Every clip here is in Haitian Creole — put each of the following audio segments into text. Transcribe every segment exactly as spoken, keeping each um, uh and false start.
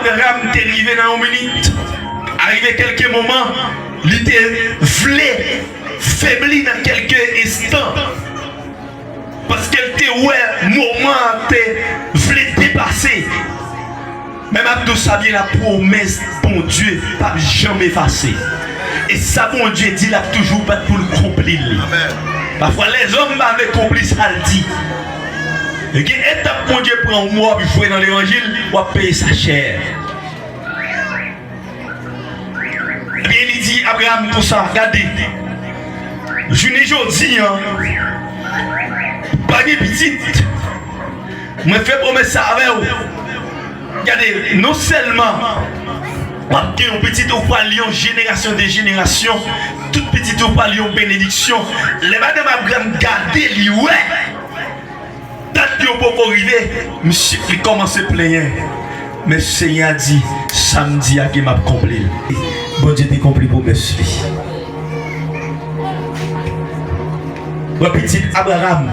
Abraham te rive nan yon minit, arive kèlke moman, li te vle febli nan kèlke enstan, paske l te wè moman an te vle depase. Men m ap di w sa byen, lapwomès Bondye p ap janm efase. E sa Bondye di, l ap toujou bat pou l konpli l. Pafwa, lèzòm pa vle konpli sa l di. E gen etap Bondye pran w, w ap jwe nan levanjil, w ap peye sa chè. Ebyen, li di Abraram konsa, gade, jounen jodi an, pa gen pitit. Mwen fè pwomès sa avè w. Gade, non sèlman w ap gen yon pitit, ou pral yon jenerasyon de jenerasyon, tout pitit ou pral yon benediksyon. Lè madanm Abraram gade, li wè dat yo poko rive, misye, li kòmanse plenyen. Men Senyè a di, sa m di a gen, m ap konpli l. Bondye te konpli pwomès li. Bon, pitit Abraram.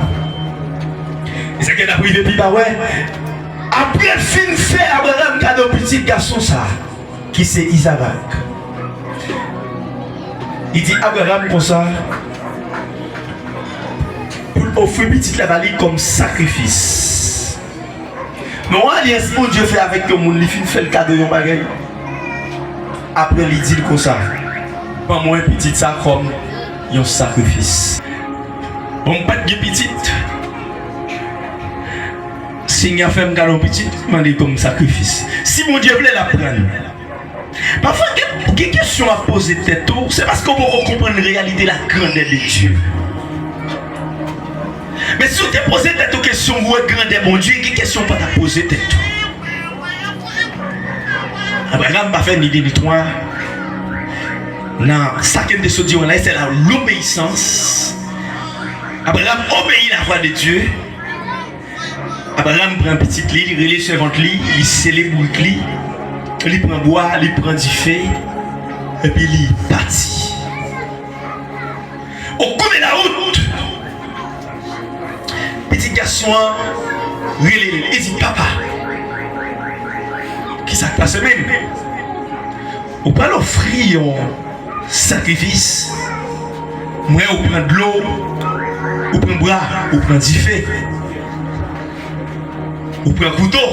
E sa k ap rive pi ba, wè. Apre l fin fè Abraram kado pitit gason sa a, ki se Izarak, li di Abraram konsa, pou l ofri pitit la ba li kòm sakrifis. Men yon alyans Bondye fè avèk yon moun, li fin fè l kado yon bagay. Apre, li di l konsa, ban mwen pitit sa kòm yon sakrifis. Bon, m pa t gen pitit. Senyè a fè m kado yon pitit, mande kòm sakrifis. Si Bondye vle, l ap pran l. Pafwa, gen, gen kesyon w ap poze tèt ou, se paske w poko konprann reyalite la grandeur de Dieu. Men si w te poze tèt ou kesyon, w wè grandè Bondye, gen kesyon w pa t ap poze tèt ou. Abraram pa fè ni de ni twa nan sa ke m te sot di w la, se la l'obéissance. Abraram obeyi la vwa de Dye. Abraram pran pitit li, li rele sèvant li, li sele bourik li, li pran bwa, li pran dife, epi li pati. Au cours de la route, pitit gason an rele l, li di, papa, kisa k pase menm? Ou pral ofri yon sakrifis. M wè ou pran dlo, ou pran bwa, ou pran dife, ou pran kouto.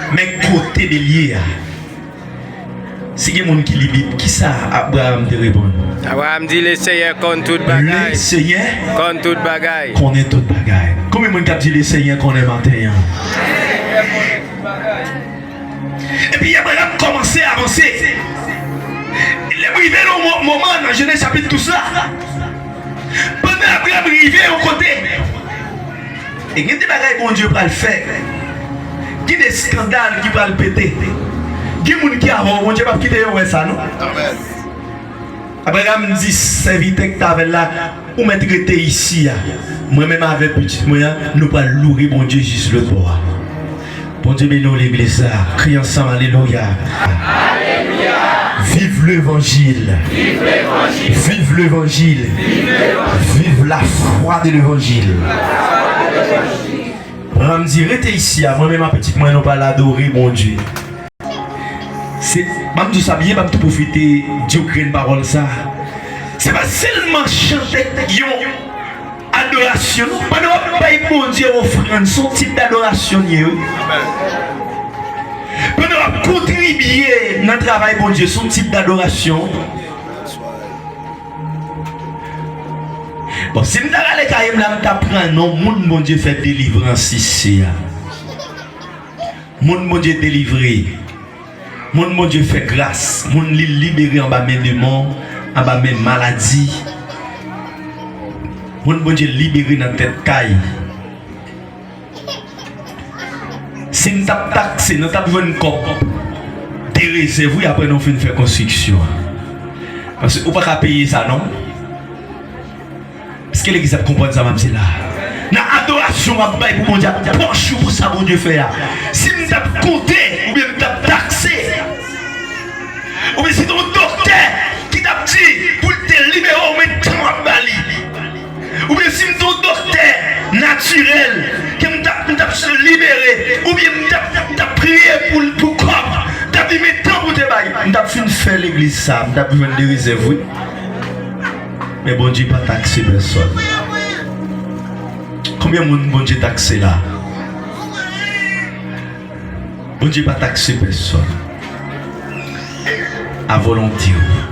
Men kote belye a? Si gen moun ki li Bib, kisa Abraram te reponn? Abraram di, Lesenyè konn tout bagay. Lesenyè konn tout bagay. Konnen tout bagay. Konbyen moun k ap di Lesenyè konnen maten an? Epi Abraram kòmanse avanse. Lè m rive nan yon mo-, moman nan Jenèz chapit douz la, pandan Abraram rive yon kote, e gen de bagay Bondye pral fè. Gen de eskandal ki pral pete. Gen moun ki avè w, Bondye p ap kite yo wè sa, non. Amèn. Abraram di sèvitè ki t avè l la, ou mèt rete isi a. Mwen menm avèk pitit mwen an, nou pral loure Bondye jis lòtbò a. Bondye beni w, legliz la. Kriye ansanm, alelouya. Viv levanjil. Viv levanjil. Viv la foi de levanjil. Abraram di, rete isi a, mwen menm ak pitit mwen, nou pral adore Bondye. Se, ban m di w sa byen, ban m tou pwofite di w grenn pawòl sa. Se pa sèlman chante yon adorasyon, non. Pandan w ap bay Bondye ofrann, se yon tip dadorasyon l ye, wi. Pandan w ap kontribye nan travay Bondye, se yon tip dadorasyon. Bon, si m ta rale kay m la, m ta pran non moun Bondye fè delivrans isi a. Moun Bondye delivre. Moun Bondye fè gras. Moun li libere anba men demon, anba men maladi. Moun Bondye libere nan tèt kay. Si m t ap takse, nou t ap jwenn kòb de rezèv, wi, apre nou fin fè konstriksyon an. Paske ou pa ka peye sa, non. Èske legliz ap konprann sa m ap di la? Nan adorasyon w ap bay pou Bondye ak pòch ou pou sa Bondye fè a. Si m t ap konte, oubyen m t ap takse, oubyen si te yon doktè ki t ap di pou l te libere w, men tan w ap ba li. Oubyen si m te yon doktè natirèl, ke m t ap, m t ap libere, oubyen m t ap, m t ap priye pou, pou kò M t ap fin fè legliz sa, m t ap jwenn de rezèv, wi. Men Bondye pa takse pèsòn. Konbyen moun Bondye takse la? Bondye pa takse pèsòn. A volonte w.